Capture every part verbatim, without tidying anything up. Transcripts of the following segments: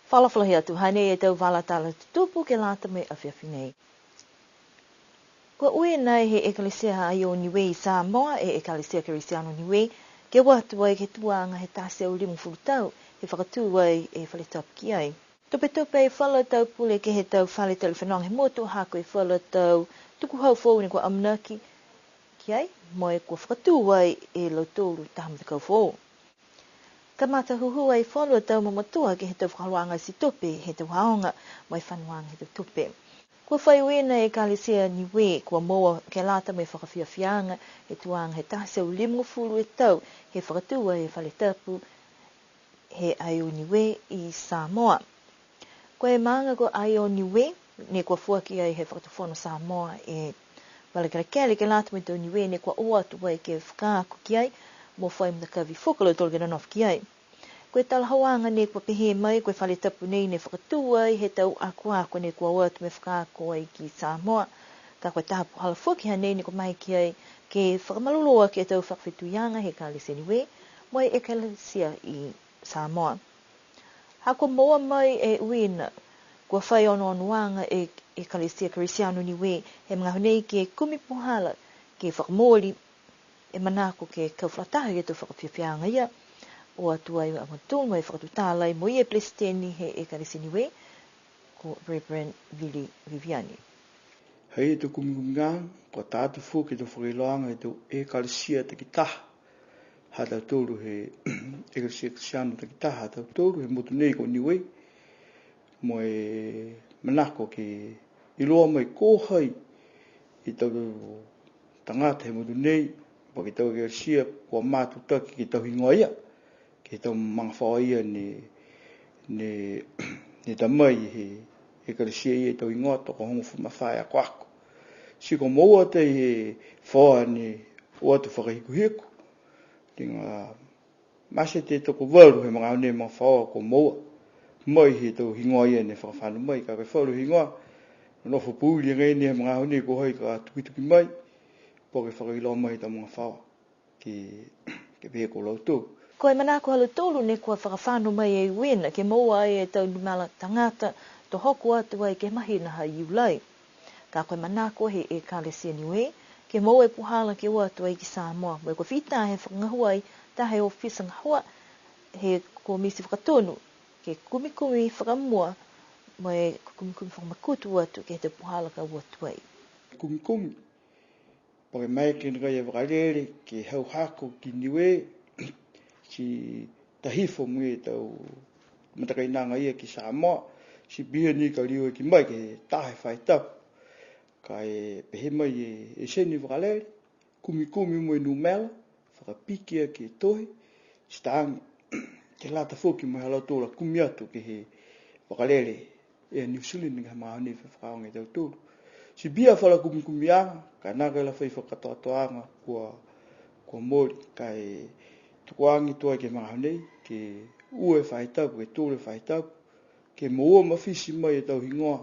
Fakaalofa lahi atu, hanei e tau vala tala tutupu ke lata mo e afiafi nei. Kua uiina he Ekalesia Aai o Niue i Samoa, e Ekalesia Kerisiano Niue, ke o atu ai ke he tuaga he taha e teau limagofulu tau, he fakatū ai e fale tapu ki ai. Tupetupe e falu a tau pule ke he tau fale tali fenoga he motu, ha ko e falu a tau tukuhau foou ne kua amanaki ki ai, mo e kua fakatū ai e lautolu taha matakau foou. Kamata hūhū ai e falu a tau mamatua ke he tau fakaholoaga ti tupe he tau aoga, mo e fanoaga he tau tupe. Kua fai uiina e Ekalesia Niue, kua moua ke lata mo e fakafiafiaaga he tuaga he taha e teau limagofulu e tau, he fakatū ai e fale tapu he Aai o Niue i Samoa. Ko e maaga ko Aai o Niue, ne kua foaki ai he Fakatufono Samoa e vala kelekele ke lata mo e tau Niue ne kua o atu ai ke fakaako ki ai, mo fai matakavi foki a lautolu ke nonofo ki ai. Ko e talahauaga ne kua pehē mai, ko e fale tapu nei ne fakatū ai he tau akoako ne kua o atu mo e fakaako ai ki Samoa. Ka ko e taha puhala foki hanei ne kua maeke ai ke fakamalolō aki e tau fakafetuiaga he Ekalesia Niue, mo e Ekalesia i Samoa. Ha kua moua mai e uiina, kua fai onoonoaga e Ekalesia Kerisiano Niue he magaaho nei ke kumi puhala ke fakamooli e manako ke kau fakalataha ke he tau fakafiafiaaga ia. O atu ai a mautolu mo e fakatutala ai mo ia e Pelesiteni he Ekalesia Niue, ko Reverend Vili Viviani. He tau kumikumiaga, kua tā atu foki e tau fakailoaaga he tau ekalesia takitaha ha tautolu he Ekalesia Kerisiano takitaha ha tautolu he motu nei ko Niue, mo e manako ke iloa mai ko hai e tau tagata he motu nei, po ke tau ekalesia kua matutaki ke he tau higoa ia, ke he tau magafaoa ia ne, ne, ne ta mai he ekalesia ia e tau higoa tokohogofulu ma fā e akoako. Ti kua moua taha e faoa ne o atu fakahikuhiku, liga masete tokovalu he magaaho nei magafaoa kua moua mai he tau higoa ia ne fakafano mai, ka ko e falu higoa, nonofo pouli agaia ni he magaaho nei ko hai ka tukituki mai, po ke fakailoa mai he tau magafaoa ke, ke pehē ko lautolu. Ko e manako ha lautolu ne kua fakafano mai e uiina ke moua ai e tau numela tagata to hoko atu ai ke he mahina ha Iulai. Ka ko e manako he Ekalesia Niue ke moua e puhala ke o atu ai ki Samoa, mo e kua fita he fakagahua ai taha e ofisa gahua he komiti fakatonu ke kumikumi fakamua mo e kumikumi fakamakutu atu ke he tau puhala ka o atu ai. Kumikumi, po ke maeke nākai e vakalele ke hau hako ki Niue, ti ta hifo mo e tau matakainaga ia ki Samoa, ti pihia ni ka liuaki mai ke he taha e faahi tapu. Ka e pehē mai e, e taha ni vakalele, kumikumi mo e numela, fakapiki aki e tohi, ti ta age ke lata foki mo e ha lautolu a kumi atu ke he vakalele e New Zealand ke he magaaho nei fai fakaaoga e tautolu. Ti pihia falu a kumikumiaga, ka nākai la fai fakakatoatoaga kua, kua mole, ka e tuku age tuai ke he magaaho nei, ke ua e faahi tapu, ke tolu e faahi tapu, ke moua mafiti mai e tau higoa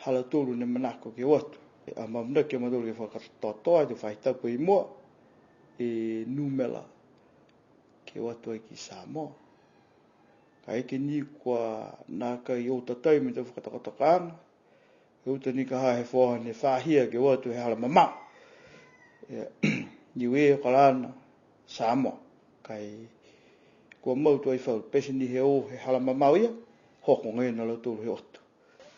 ha lautolu ne manako ke o atu. Amaamanaki a mautolu ke fakakatoatoa e tau faahi tapu i mua e numela ke o atu ai ki Samoa. Kaeke ni kua nākai o tatai mo e tau fakatokatokaaga, he uta ni ka ha he faoa ne fahia ke o atu he hala mamao. E, Niue, Okalana, Samoa. Ka e kua mau tuai falu, pete ni he o he hala mamao ia, hoko agaia a lautolu he o atu.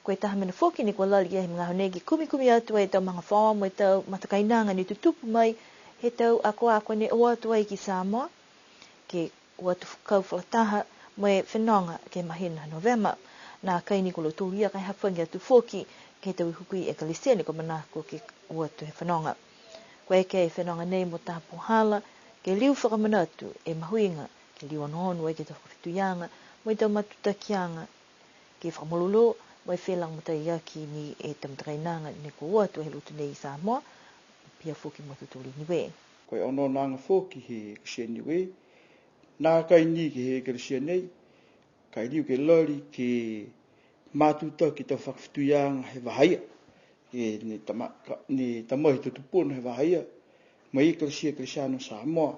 Ko e taha mena foki ne kua lali ai he magaaho nei ke kumikumi atu ai e tau magafaoa mo e tau matakainaga ne tutupu mai he tau akoako ne o atu ai ki Samoa, ke o atu kau fakalataha mo e fenoga ke he mahina Novema. Nākai ni ko lautolu ia ka e hafagi atu foki ke he tau hukui ekalesia ne kua manako ke o atu he fenoga. Kua eke e fenoga nei mo taha puhala ke liu fakamanatu e mahuiga, ke liu onoono ai ke he tau fakafetuiaga mo e tau matutakiaga ke fakamalolō mo e felagomataiaki ni e tau matakainaga ne kua o atu he lotu nei i Samoa, pihia foki mo tautolu i Niue. Ko e onoonoaga foki he Ekalesia Niue, nākai ni ke he Ekalesia nei, ka e liu ke lali ke matutaki e tau fakafetuiaga he vahā ia. E, ne ta ma-, ka, ne ta mai he tau tupuna he vahā ia, mai Ekalesia Kerisiano Samoa,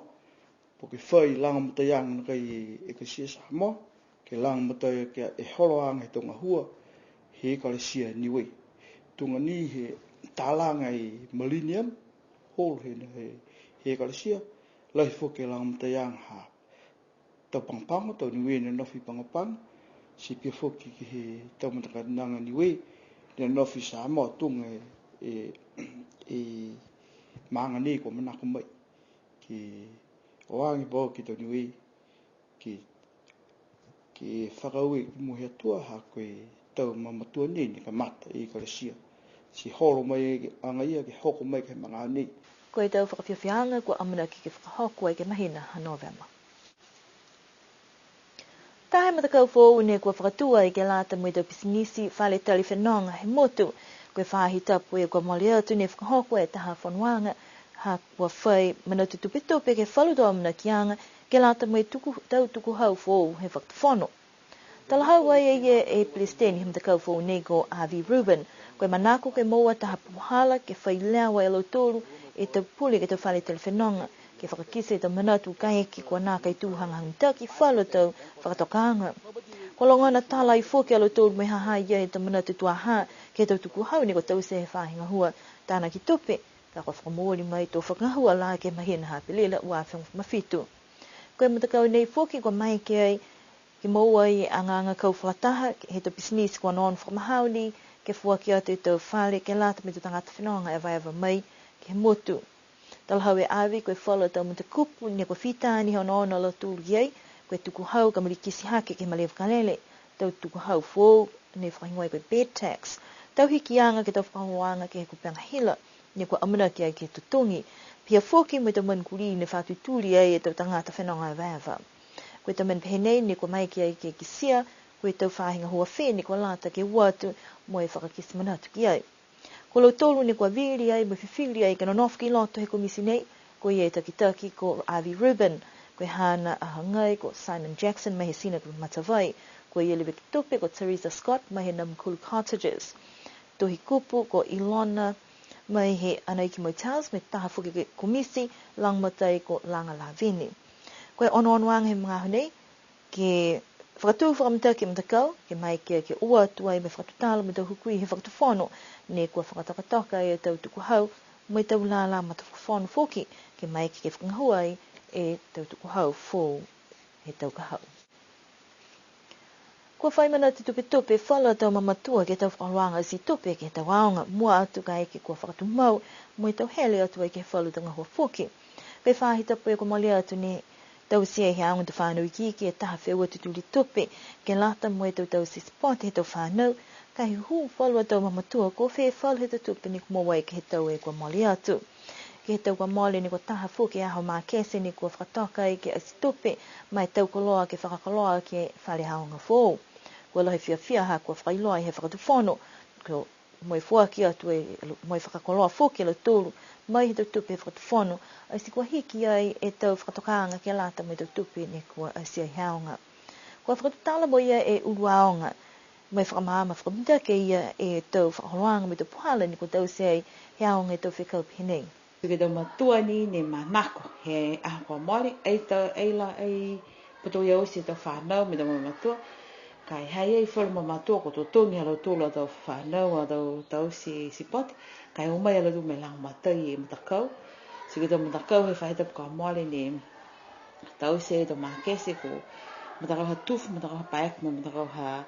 po ke fai lagomataiaga nākai e Ekalesia Samoa, ke lagomatai ke e holoaga he tau gahua he Ekalesia Niue. Tuga ni he talaga e Millennium Hall he, he, he Ekalesia, lahi foki e lagomataiaga ha tau Pago Pago, tau Niue ne nofo i Pago Pago, ti pihia foki ke he tau matakainaga Niue ne nofo i Samoa tuga e, e, e maaga nei kua manako mai ke o age pau ke he tau Niue ke, ke fakaaue ki mua he Atua, ha ko e tau mamatua nei ne kamata e Ekalesia. Ti holo mai agaia ke hoko mai ke he magaaho nei. Ko e tau fakafiafiaaga kua amanaki ke fakahoko ai ke he mahina ha Novema. Taha e matakau foou ne kua fakatū ai ke lata mo e tau pisinisi fale tali fenoga he motu. Ko e faahi tapu kua mole atu ne fakahoko e taha fonoaga, ha kua fai manatu tupetupe ke he falu tau amanakiaga ke lata mo e tuku, tau tukuhau foou he fakatufono. Talahau ai e ia e Pelesiteni he matakau foou nei ko Avi Rubin, ko e manako ke moua taha puhala ke fai leo e lautolu e tau pule ke he tau fale tali fenoga, ke fakakite e tau manatu kaeke kua nākai tū hagahaga mitaki falu tau fakatokaaga. Kua logona tala ai foki a lautolu mo e ha ha i ai e tau manatu tuaha ke he tau tukuhau ne kua taute he faahi gahua tānaki tupe, ka kua fakamooli mai to fakagahua la ke he mahina ha Apelila ua afe ma fitu. Ko e matakau nei foki kua maeke ai ke moua ai e agaaga kau fakataha he tau pisinisi kua onoono fakamahao ni ke foaki atu e tau fale ke lata mo e tau tagata fenoga evaeva mai ke he motu. Talahau e Avi, ko e falu a tau matakupu ne kua fita ni he onoono a lautolu ki ai, ko e tukuhau ka malikiti hake ke he malē vakalele, tau tukuhau foou ne fakahigoa ai ko e bed tax, tau hikiaga ke he tau fakaholoaga ke he kupega hila ne kua amanaki ai ke totogi, pihia foki mo e tau manu kulī ne fa tutuli ai e tau tagata fenoga evaeva. Ko e tau mena pehē nei ne kua maeke ai ke kitia ko e tau faahi gahua fē ne kua lata ke o atu mo e fakakite manatu ki ai. Ko lautolu ne kua vili ai mo e fifili ai ke nonofo ki loto he komiti nei, ko ia e takitaki ko Avi Rubin, ko e haana a hagai ko Simon Jackson mai he Scenic Matavai, ko ia e leveki tupe ko Teresa Scott mai he Namukulu Cottages. Tohi kupu ko Ilona mai he Anaiki Motels, mo e taha foki ke komiti lagomatai ko Laga Lavini. Ko e onoonoaga he magaaho nei, ke fakatū fakamitaki e matakau, ke maeke ke o atu ai mo e fakatutala mo e tau hukui he fakatufono, ne kua fakatokatoka e tau tukuhau, mo e tau lala matafakafono foki, ke maeke ke fakagahua ai e tau tukuhau foou he tau ka hau. Kua fai manatu tupetupe falu a tau mamatua ke he tau fakaholoaga ati tupe ke he tau aoga, mua atu kaeke kua fakatumau, mo e tau hele atu ai ke he falu tau gahua foki. Ko e faahi tapu kua mole atu ne taute he aoga tau fanau ikiiki e taha feua tutuli tupe, ke lata mo e tau taute sipote he tau fanau, ka e hūhū falu a tau mamatua ko fē falu he tau tupe ne kua moua ai ke he tau kua mole atu. Ke he tau kua mole ne kua taha foki e aho makete ne kua fakatoka ai ke ati tupe, mo e tau koloa ke fakakoloa ke he fale aoga foou. Kua lahi e fiafia ha kua fakailoa he fakatufono, ko mo e foaki atu e, mo e fakakoloa foki e lautolu, mai he tau tupe he fakatufono, ati kua hiki ai e tau fakatokaaga ke lata mo e tau tupe ne kua ati ai he aoga. Kua fakatutala mo ia e ulu aoga, mo e fakamaama fakamitaki e ia e tau fakaholoaga mo e tau puhala ne kua taute ai he aoga e tau fekau pehē nei. Ko e tau matua ni ne manako he aho kua mole, ai tau, ai la, ai putoia oti e tau fanau mo e tau mamatua. Ka e ha i ai falu mamatua kua totogi ha lautolu a tau fanau a tau taute sipote, ka e o mai a lautolu mo e lagomatai e matakau. Ti ko e tau matakau he faahi tapu kua mole ne taute e tau makete ko e matakau ha Tufu, matakau ha Paeku, mo e matakau ha,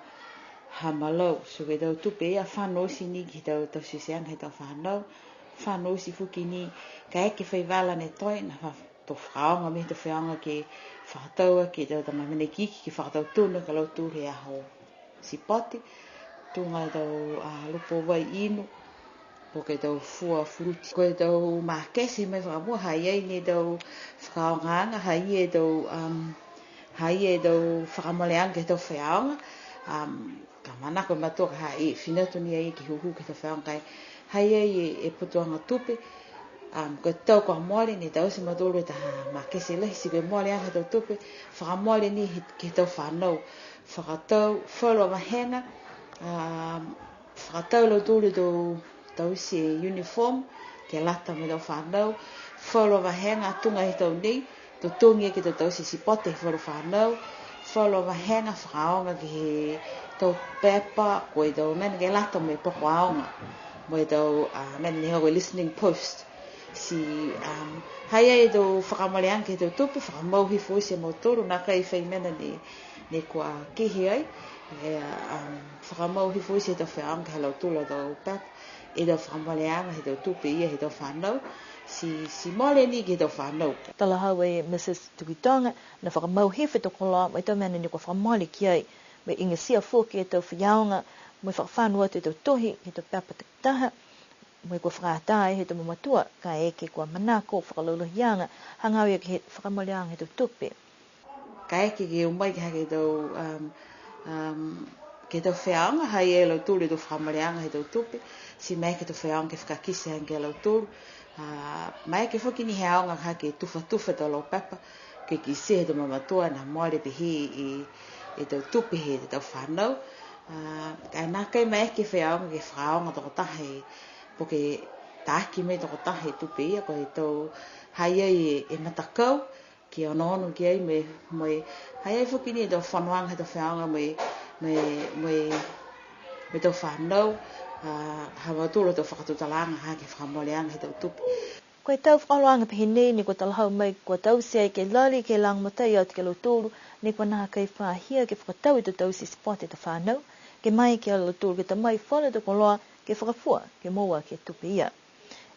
ha Malau. So ko e tau tupe ia fano oti ni ke he tau, tau tauteaga he tau fanau. Fano oti foki ni, kaeke fai vala ne toe, ne fa-, to fakaaoga mai he tau faiaoga ke fakatau aki e tau tagata mena ikiiki ke fakatau tonu aki a lautolu he aho sipote, tuga e tau, a, lupo vai inu, po ke tau fua fuluti. Ko e tau makete mai fakamua, ha i ai ni e tau fakaaogaaga, ha i ai e tau, um, ha i ai e tau fakamoleaga ke he tau faiaoga, um, ka manako e matua ka ha i ai, fina atu ni a ia ke hūhū ke he tau faiaoga ka e, ha i ai e, e putoaga tupe, um, ko e tau kua mole ne taute e mautolu e taha makete lahi, ti ko e moleaga he tau tupe, fakamole ni he, ke he tau fanau, fakatau, falu a vahega, um, fakatau e lautolu e tau taute uniform, ke lata mo e tau fanau, falu a vahega tuga e tau nei, totogi aki e tau taute sipote he falu fanau, Falu a vahega fakaaoga ke he tau pepa, ko e tau mena ke lata mo e poko aoga, mo e tau, a, mena ne hau ko e listening post. Ti, um, ha i ai e tau fakamoleaga ke he tau tupe, fakamau hifo oti e mautolu, nākai fai mena ne, ne kua kehe ai, e, um, fakamau hifo oti e tau faiaoga ke he ha lautolu a tau pepa, e tau fakamoleaga he tau tupe ia he tau fanau, ti, ti mole ni ke he tau fanau. Talahau e Mrs Tukuitonga, ne fakamau hifo e tau koloa mo e tau mena ne kua fakamole ki ai, mo e igatia foki e tau faiaoga, mo e fakafano atu e tau tohi he tau pepa takitaha, mo e kua fakaatā he tau mamatua, kaeke kua manako fakalaulahiaga, hagaao ia ke he fakamoleaga he tau tupe. Kaeke ke o mai ke he tau, um, um, ke he tau faiaoga, ha i ai e lautolu e tau fakamoleaga he tau tupe, ti maeke e tau faiaoga ke fakakite age ki a lautolu, a, maeke foki ni he aoga ha ke tufatufa e tau lau pepa, ke kitia he tau mamatua ne mole pehē e, e tau tupe he tau fanau. A, ka e nākai maeke e faiaoga ke fakaaoga tokotaha e, po ke taaki mai tokotaha e tupe ia, ko e tau ha i ai e, e matakau, ke onoono ki ai mo e, mo e, ha i ai foki ni e tau fonoaga he tau faiaoga mo e, mo e, mo e, mo e tau fanau, a, ha mautolu a tau fakatutalaaga ha ke he fakamoleaga he tau tupe. Ko e tau fakaholoaga pehē nei ne kua talahau mai kua taute ai ke lali ke lagomatai atu ki a lautolu ne kua nākai fahia ke fakatau e tau taute sipote he tau fanau, ke maeke ia lautolu ke ta mai falu a tau koloa ke fakafua, ke moua ke he tupe ia.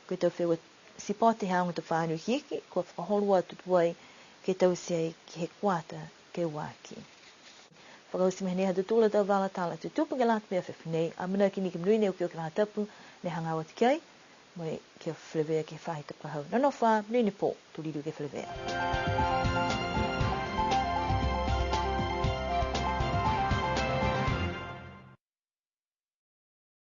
Ko e tau feua sipote he aoga he tau fanau ikiiki, kua fakaholo atu tuai ke taute ai ke he kuata ke ua aki. Fakaoti mai nei ha tautolu a tau vala tala tutupu ke lata mo e afiafi nei, amanaki ni ke monuina e okioki faahi tapu ne hagaao atu ki ai, mo e kia feleveia ke he faahi tapu ka hau. Nonofo ā, monuina e pō, to liliu ke feleveia.